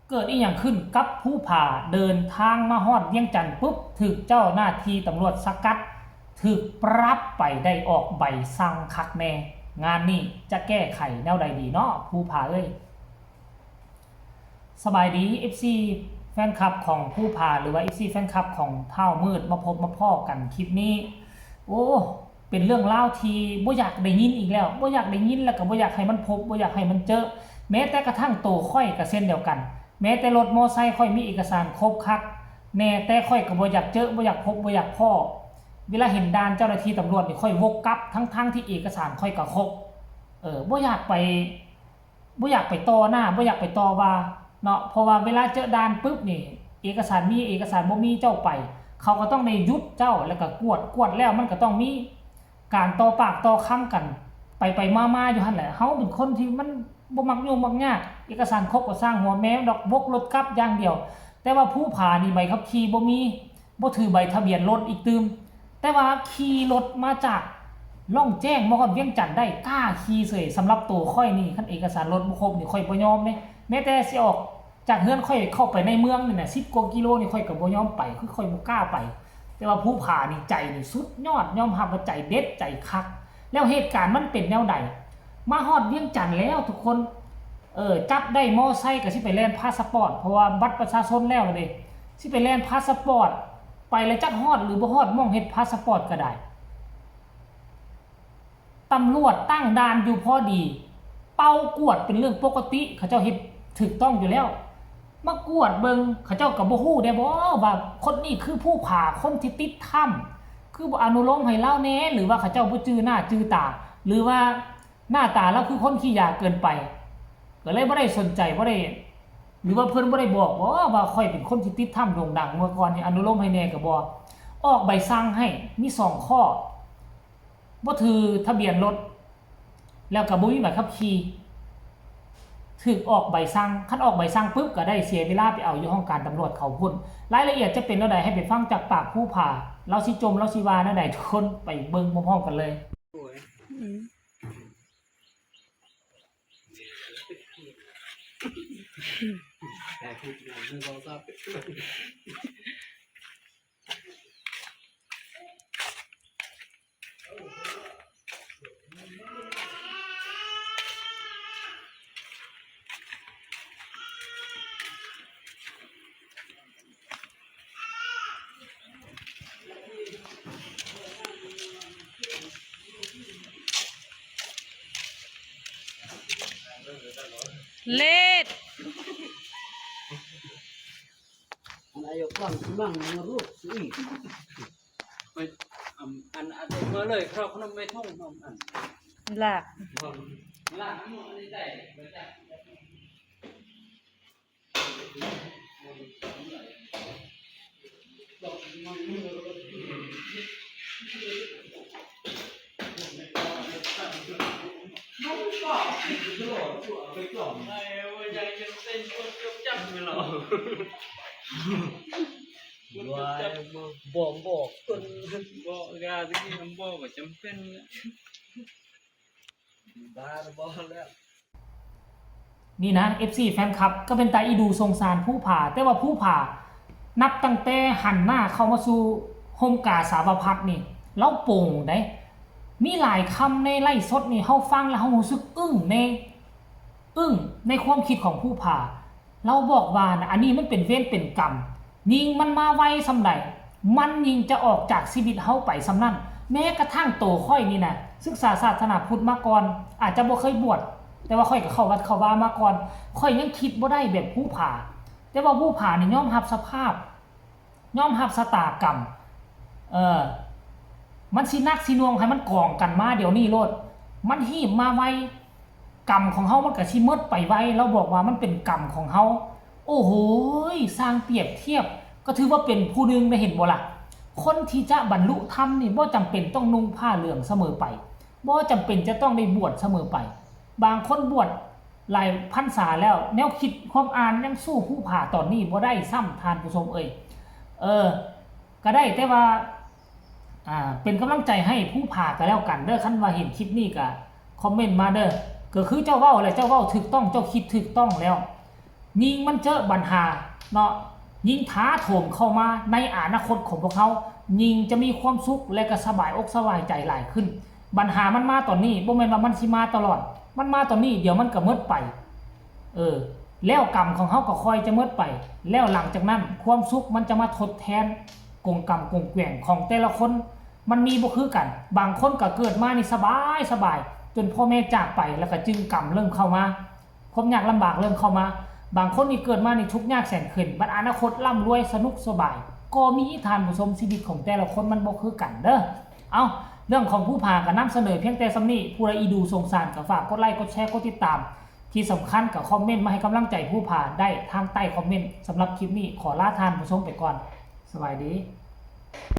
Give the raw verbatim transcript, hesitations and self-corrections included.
เกิดอีหยังขึ้นกับภูผา เดินทางมาฮอดเวียงจันทน์ปุ๊บ ถูกเจ้าหน้าที่ตำรวจสกัด ถูกปรับไป ได้ออกใบสั่งคักแน่ งานนี้จะแก้ไขแนวใดดีเนาะ ภูผาเอ้ย สบายดี เอฟซี แฟนคลับของภูผา หรือว่า เอฟซี แฟนคลับของท้าวมืด มาพบมาพ้อกันคลิปนี้ โอ้ เป็นเรื่องราวที่บ่อยากได้ยินอีกแล้ว บ่อยากได้ยิน แล้วก็บ่อยากให้มันพบ บ่อยากให้มันเจอ แม้แต่กระทั่งโตข้อยก็เช่นเดียวกัน แม้แต่รถมอไซค์ข้อยมีเอกสารครบคักแน่ แต่ข้อยก็บ่อยากเจอ บ่อยากพบ บ่อยากพ้อ เวลาเห็นด่านเจ้าหน้าที่ตำรวจนี่ข้อยวกกลับ ทั้งๆที่เอกสารข้อยก็ครบ เออ บ่อยากไป บ่อยากไปต่อหน้า บ่อยากไปต่อว่าเนาะ เพราะว่าเวลาเจอด่านปุ๊บนี่ เอกสารมี เอกสารบ่มี เจ้าไป เขาก็ต้องได้หยุดเจ้า แล้วก็กวด กวดแล้วมันก็ต้องมีการต่อปากต่อคำกัน ไปไปมามาอยู่หั่นแหละ เฮาเป็นคนที่มันบ่มักยุ่งมักยาก เอกสารครบก็ซ่างหัวแม่ดอก วกรถกลับอย่างเดียว แต่ว่าภูผานี่ใบขับขี่บ่มี บ่ถือใบทะเบียนรถอีกตื่ม แต่ว่าขี่รถมาจากล่องแจ้งมาฮอดเวียงจันทน์ได้ กล้าขี่เสย สำหรับโตข้อยนี่ คันเอกสารรถบ่ครบนี่ ข้อยบ่ยอมเด้ แม้แต่สิออกจากเฮือนข้อยเข้าไปในเมืองนี่นะ สิบกว่ากิโลนี่ ข้อยก็บ่ยอมไป คือข้อยบ่กล้าไป แต่ว่าภูผานี่ใจนี่สุดยอด ยอมรับว่าใจเด็ดใจคัก แล้วเหตุการณ์มันเป็นแนวใด มาฮอดเวียงจันทน์แล้วทุกคน เออ จับได้มอไซค์ก็สิไปแล่นพาสปอร์ต เพราะว่าบัตรประชาชนแล้วเด้ สิไปแล่นพาสปอร์ต ไปแล้วจักฮอดหรือบ่ฮอดหม่องเฮ็ดพาสปอร์ตก็ได้ ตำรวจตั้งด่านอยู่พอดี เป่ากวดเป็นเรื่องปกติ เขาเจ้าเฮ็ดถูกต้องอยู่แล้ว มากวดเบิ่ง เขาเจ้าก็บ่ฮู้ได้บ่ว่าคนนี้คือภูผา คนที่ติดถ้ำ คือบ่อนุโลมให้ลาวแหน่ หรือว่าเขาเจ้าบ่จื่อหน้าจื่อตา หรือว่าหน้าตาลาวคือคนขี้ยาเกินไป ก็เลยบ่ได้สนใจ บ่ได้ หรือว่าเพิ่นบ่ได้บอกบ่ว่าข้อยเป็นคนที่ติดถ้ำโด่งดังเมื่อก่อนนี่ อนุโลมให้แหน่ก็บ่ ออกใบสั่งให้ มีสองข้อ บ่ถือทะเบียนรถ แล้วก็บ่มีใบขับขี่ ถูกออกใบสั่ง คันออกใบสั่งปุ๊บก็ได้เสียเวลาไปเอาอยู่ห้องการตำรวจเขาพุ้น รายละเอียดจะเป็นแนวใดให้ไปฟังจากปากภูผา ลาวสิจ่ม ลาวสิว่าแนวใด ทุกคนไปเบิ่งพร้อมๆกันเลย อืม เลด อันอายุกว้างมั่งนรกสิ ไป อัน อัน อันเมื่อเลย ครอบครัวไม่ท่องนำอัน ลาก ลากมันอันนี้ได้ บอกบอกคน บอกยาตะกี้มันบอกว่าจำเป็นนะ บ้าแล้ว บอกแล้ว นี่นะ เอฟซี แฟนคลับ ก็เป็นตาอีดูสงสารภูผา แต่ว่าภูผา นับตั้งแต่หันหน้าเข้ามาสู่ฮ่มกาสาวพัสนี่ ลาวโป่งได๋ มีหลายคำในไลฟ์สดนี่ เฮาฟังแล้วเฮารู้สึกอึ้งใน อึ้งในความคิดของภูผา ลาวบอกว่านะ อันนี้มันเป็นเวรเป็นกรรม ยิ่งมันมาไวส่ำใด มันยิ่งจะออกจากชีวิตเฮาไปส่ำนั้น แม้กระทั่งโตข้อยนี่นะ ศึกษาศาสนาพุทธมาก่อน อาจจะบ่เคยบวช แต่ว่าข้อยก็เข้าวัดเข้าวามาก่อน ข้อยยังคิดบ่ได้แบบภูผา แต่ว่าภูผานี่ยอมรับสภาพ ยอมรับชะตากรรม เออ มันสิหนักสิหน่วงให้มันกองกันมาเดี๋ยวนี้โลด มันฮีบมาไว กรรมของเฮามันก็สิหมดไปไว ลาวบอกว่ามันเป็นกรรมของเฮา โอ้โหย ช่างเปรียบเทียบ ก็ถือว่าเป็นผู้หนึ่งนะ เห็นบ่ล่ะ คนที่จะบรรลุธรรมนี่บ่จำเป็นต้องนุ่งผ้าเหลืองเสมอไป บ่จำเป็นจะต้องได้บวชเสมอไป บางคนบวชหลายพรรษาแล้ว แนวคิดความอ่านยังสู้ภูผาตอนนี้บ่ได้ซ้ำ ท่านผู้ชมเอ่ย เออ ก็ได้ แต่ว่า อ่า เป็นกำลังใจให้ภูผาก็แล้วกันเด้อ คันว่าเห็นคลิปนี้ก็คอมเมนต์มาเด้อ ก็คือเจ้าเว้าแหละ เจ้าเว้าถูกต้อง เจ้าคิดถูกต้องแล้ว ยิ่งมันเจอปัญหาเนาะ ยิ่งถาโถมเข้ามาในอนาคตของพวกเขา ยิ่งจะมีความสุขและก็สบายอกสบายใจหลายขึ้น ปัญหามันมาตอนนี้ บ่แม่นว่ามันสิมาตลอด มันมาตอนนี้ เดี๋ยวมันก็หมดไป เออ แล้วกรรมของเขาก็ค่อยจะหมดไป แล้วหลังจากนั้นความสุขมันจะมาทดแทนกงกรรมกงแกว่งของแต่ละคน มันมีบ่คือกัน บางคนก็เกิดมานี่สบายสบาย จนพ่อแม่จากไป แล้วก็จึงกรรมเริ่มเข้ามา ความยากลำบากเริ่มเข้ามา บางคนนี่เกิดมานี่ทุกข์ยากแสนเข็ญ บัดอนาคตร่ำรวยสนุกสบาย ก็มี ท่านผู้ชม ชีวิตของแต่ละคนมันบ่คือกันเด้อ เอา เรื่องของภูผาก็นำเสนอเพียงแต่ส่ำนี้ ผู้ใดอีดูสงสารก็ฝากกดไลค์ กดแชร์ กดติดตาม ที่สำคัญก็คอมเมนต์มาให้กำลังใจภูผาได้ทางใต้คอมเมนต์ สำหรับคลิปนี้ขอลาท่านผู้ชมไปก่อน สบายดี